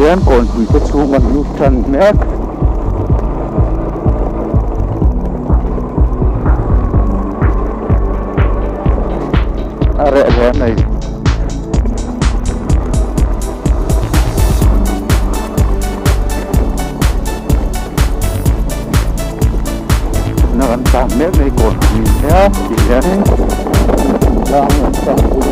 hian kawnpui te chhung an lut tan mek. A reh hle mai. Na kan tlan mek mai kawnpui nia tih hian tlang an tlan bul.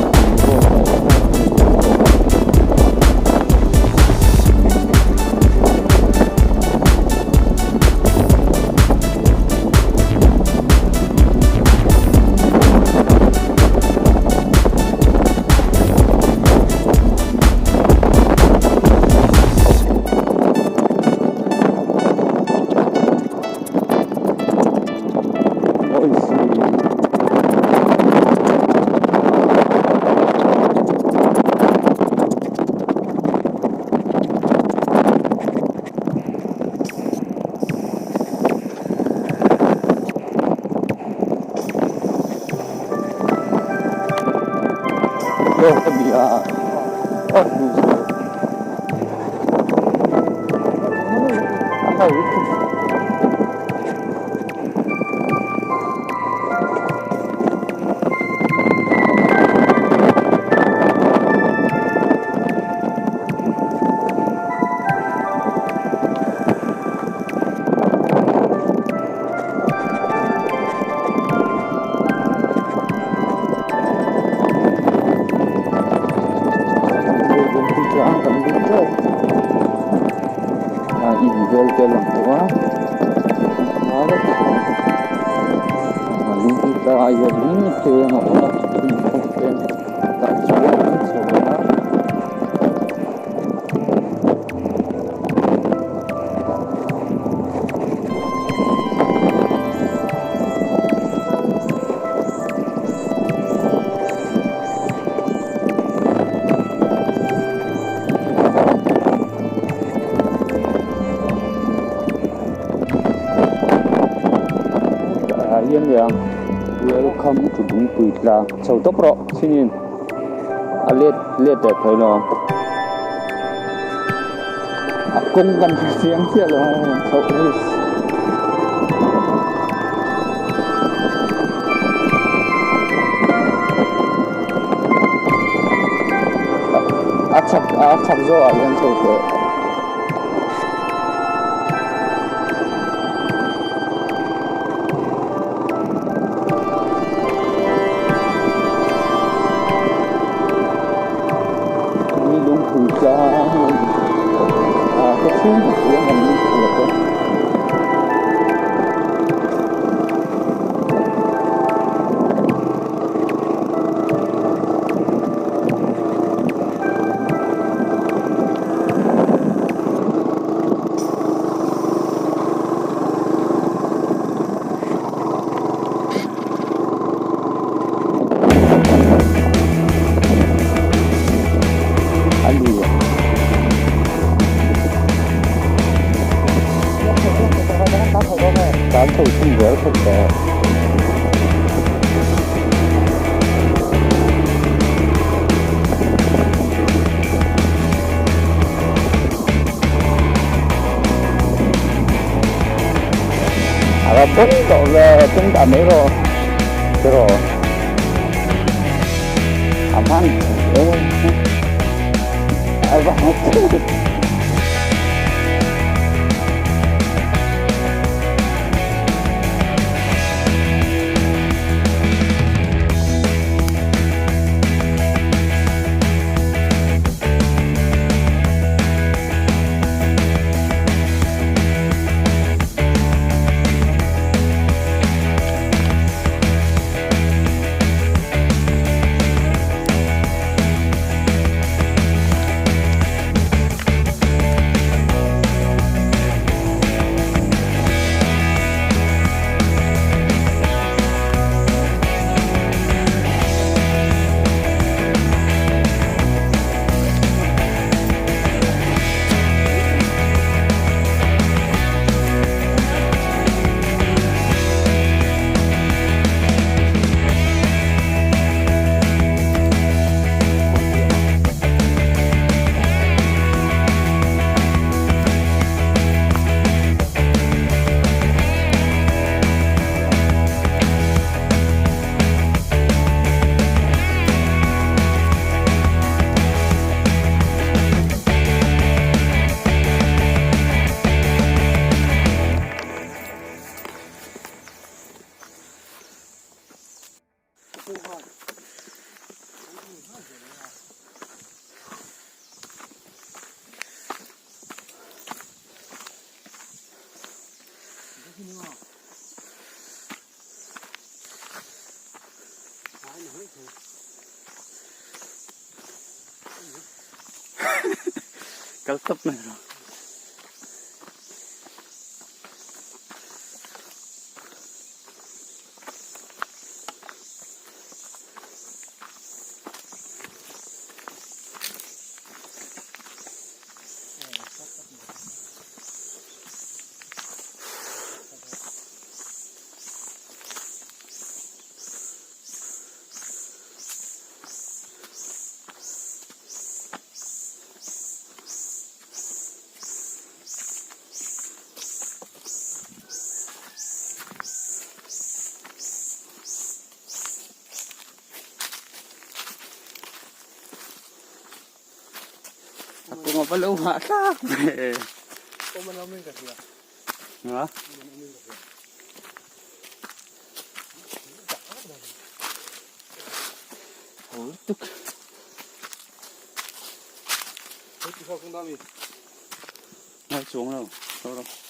Welcome to Lungpui tlang chho tawp rawh chhinin a let let leh thei lo a kawng kan hre chiang chiah lo a chhoh hi. A chhak a chhak zawh ah hian chho teh. Ni lungpui tlang a ka chhung ah hian an lut thla leh a. A lui a. Tan chho thung zel thawk tawh. A va bawk tawh ve tum dah mai rawh tiraw a hman e a va Kal tawp mai rawh. A kawng a va lo hahthlak ve. Ha? Ho lutuk. Ngai chuang lo. Ho rawh.